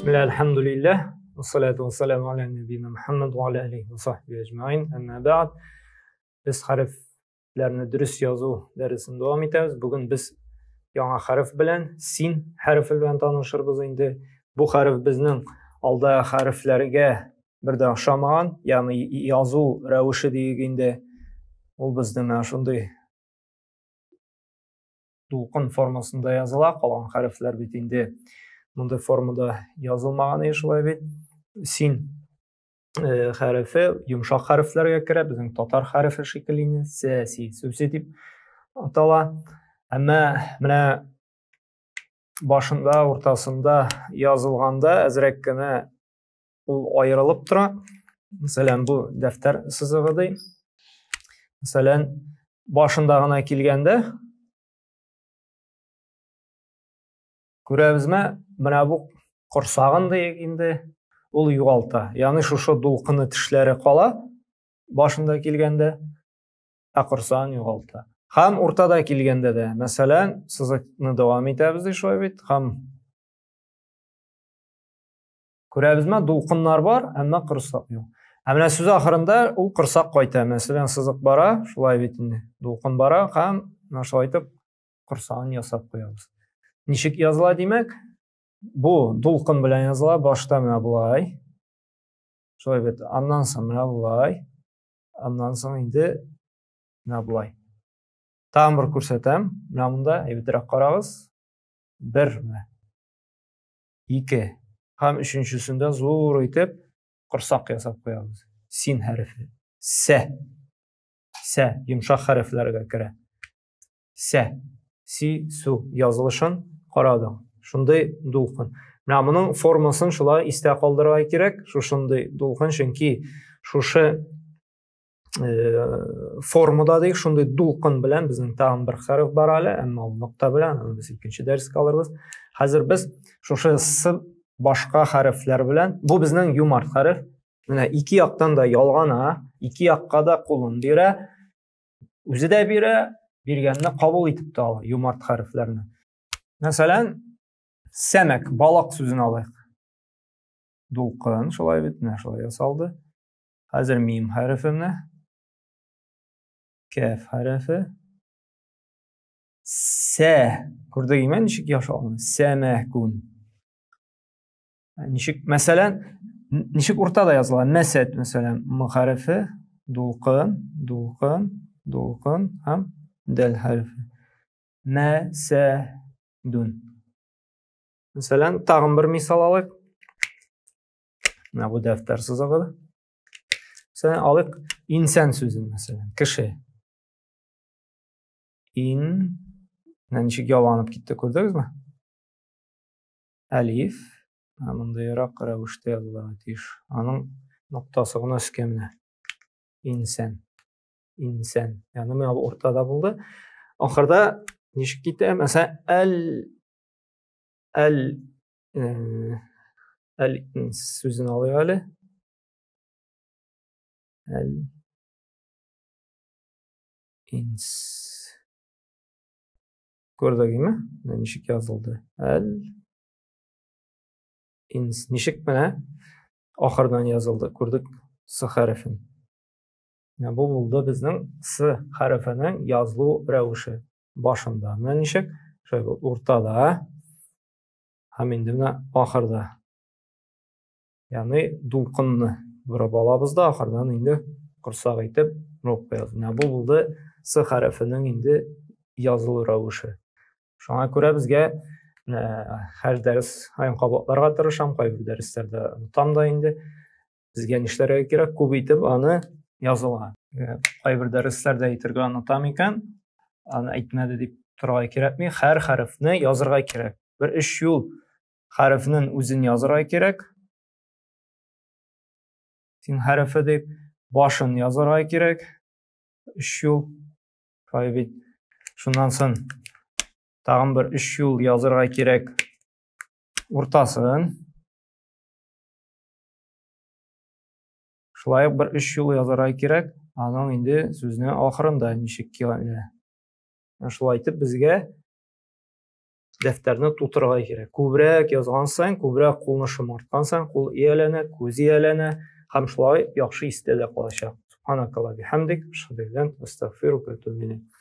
Бисмилла, альхамдулиллах, вассалату вассаламу аля набийна Мухаммад ва аля алихи ва сахби әҗмәин. Әмма бәгъд. Без хәрефләрне дөрес язу дәресен дәвам итәбез. Бүген без яңа хәреф белән, син хәрефе белән танышырбыз инде. Бу хәреф безнең алда хәрефләргә бер дә охшамаган, ягъни язу рәвеше диек инде. Ул безнең менә шундый дулкын формасында языла, калган хәрефләр бит инде мондый формада язылмаган иде шулай бит. Син хәрефе йомшак хәрефләргә керә, безнең татар хәрефе шикелле инде, сә, си, сүзе дип атала. Әмма менә башында, уртасында язылганда әзрәк кенә ул аерылып тора. Мәсәлән, бу дәфтәр сызыгы ди. Мәсәлән, башында гына килгәндә күрәбезме, менә бу корсагын диек инде, ул югалта. Ягъни шушы дулкыны тешләре кала башында килгәндә, ә корсагын югалта. Һәм уртада килгәндә дә, мәсәлән, сызыкны дәвам итәбез ди шулай бит, һәм күрәбезме, дулкыннар бар, әмма корсак юк. Ә менә сүз ахырында ул корсак кайта. Мәсәлән, сызык бара, шулай бит инде. Дулкын бара һәм менә шулай итеп корсагын ясап куябыз. Ничек языла, димәк? Бу дулкын белән языла, башта менә болай. Шулай бит. Аннан соң менә болай. Аннан соң инде менә болай. Тагын бер күрсәтәм. Менә монда әйбәтрәк карагыз. Бер менә. Ике. Һәм өченчесендә зур итеп корсак ясап куябыз. Син хәрефе. Сә. Сә йомшак хәрефләргә керә. Сә. Си, су язылышын карадың. Шундый дулкын. Менә моның формасын шулай истә калдырырга кирәк. Шушындый дулкын, чөнки шушы формада диек, шундый дулкын белән безнең тагын бер хәреф бар әле, әмма ул нокта белән, аны без икенче дәрескә алырбыз. Хәзер без шушы с башка хәрефләр белән, бу безнең юмарт хәреф. Менә ике яктан да ялгана, ике якка да кулын бирә, үзе дә бирә, биргәнне кабул итеп тә ала юмарт хәрефләрне. Мәсәлән, сәмәк, балык сүзен алыйк. Дулкын шулай бит, менә шулай ясалды. Хәзер мим хәрефе менә. Кәф хәрефе. Сә. Күрдек име, ничек яшалган? Сәмәкун. Ничек, мәсәлән, ничек уртада языла? Мәсәт, мәсәлән, м хәрефе, дулкын, дулкын, дулкын һәм дәл хәрефе. Мәсәдун. Мәсәлән, тагын бер мисал алыйк. Менә бу дәфтәр сызыгы. Мәсәлән, алыйк инсан сүзен, мәсәлән, кеше. Ин, менә ничек яланып китте, күрдегезме? Әлиф, мондыйрак рәвештә язылырга тиеш. Аның ноктасы гына өскә менә. Инсан. Инсан. Ягъни менә бу уртада булды. Ахырда ничек китә? Мәсәлән, әл әл әл сүзен алыйк әле. Әл инс. Күрдегезме? Менә ничек язылды. Әл инс. Ничек менә ахырдан язылды. Күрдек с хәрефен. Менә бу булды безнең с хәрефенең язылу рәвеше. Башында менә ничек? Шулай уртада һәм инде менә ахырда. Ягъни дулкынны борып алабыз да ахырдан инде корсак итеп борып куябыз. Менә бу булды с хәрефенең инде язылу рәвеше. Шуңа күрә безгә һәр дәрес саен кабатларга тырышам, кайбер дәресләрдә онытам да инде. Безгә нишләргә кирәк? Күп итеп аны язылган. Кайбер дәресләрдә әйтергә онытам икән, аны әйтмәде дип торырга кирәкми. Һәр хәрефне язырга кирәк. Бер өч юл хәрефнең үзен язырга кирәк. Син хәрефе дип башын язырга кирәк. Өч юл. Шулай бит. Шуннан соң тагын бер өч юл язырга кирәк. Уртасын. Шулай ук бер өч юл язырга кирәк. Аның инде сүзнең ахырында ничек килә. Шулай итеп безгә Дәфтәрне тутырырга кирәк. Күбрәк язган саен, күбрәк кулны шомарткан саен, кул ияләнә, күз ияләнә һәм шулай яхшы истә дә калачак. Субханакалла бихамдик, ашһаду ан ла астагфирука ва атубу илейк.